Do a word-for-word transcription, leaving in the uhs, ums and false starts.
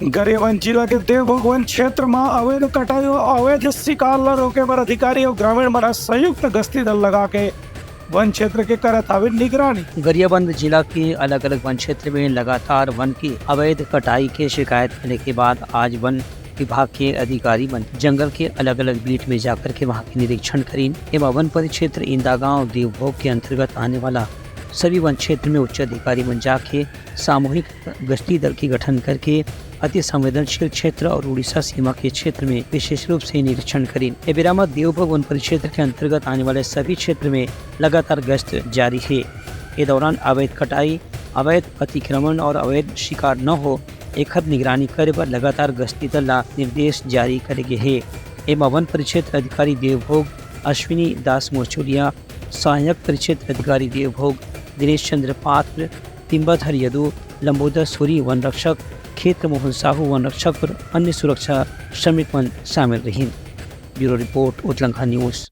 गरियाबंद जिला के देवभोग वन क्षेत्र म अवैध कटाई अउ अवैध शिकार ल रोके बर अधिकारी अउ ग्रामीण मन ह संयुक्त गश्ती दल लगा के वन क्षेत्र के करत हावे निगरानी। गरियाबंद जिला के अलग-अलग वन क्षेत्र में लगातार वन की अवैध कटाई के शिकायत मिले के बाद आज वन विभाग के अधिकारी मन जंगल के अलग-अलग बीट में जाकर के वहां के निरीक्षण करीन। एमा वन परिक्षेत्र इंदागांव देवभोग के अंतर्गत आने वाला सभी वन क्षेत्र में उच्च अधिकारी मन जाके सामूहिक गश्ती दल के गठन करके अति संवेदनशील क्षेत्र और उड़ीसा सीमा के क्षेत्र में विशेष रूप से निरीक्षण करीन। ए बेरा म देवभोग वन परिक्षेत्र के अंतर्गत आने वाले सभी क्षेत्र में लगातार गश्त जारी हे। ए दौरान अवैध कटाई, अवैध अतिक्रमण और अवैध शिकार न हो, एखर निगरानी करे बर लगातार गश्ती दल ला निर्देश जारी करे गे हे। एमा वन परिक्षेत्र अधिकारी देवभोग अश्विनी दास मोरचोलिया, सहायक परिक्षेत्र अधिकारी देवभोग दिनेश चंद्र पात्र, तिम्बाधर यदु, लंबोदर सूरी वन रक्षक, खेत्र मोहन साहू वन रक्षक और अन्य सुरक्षा श्रमिक मन शामिल रहिन। Bureau report, Utlangha news.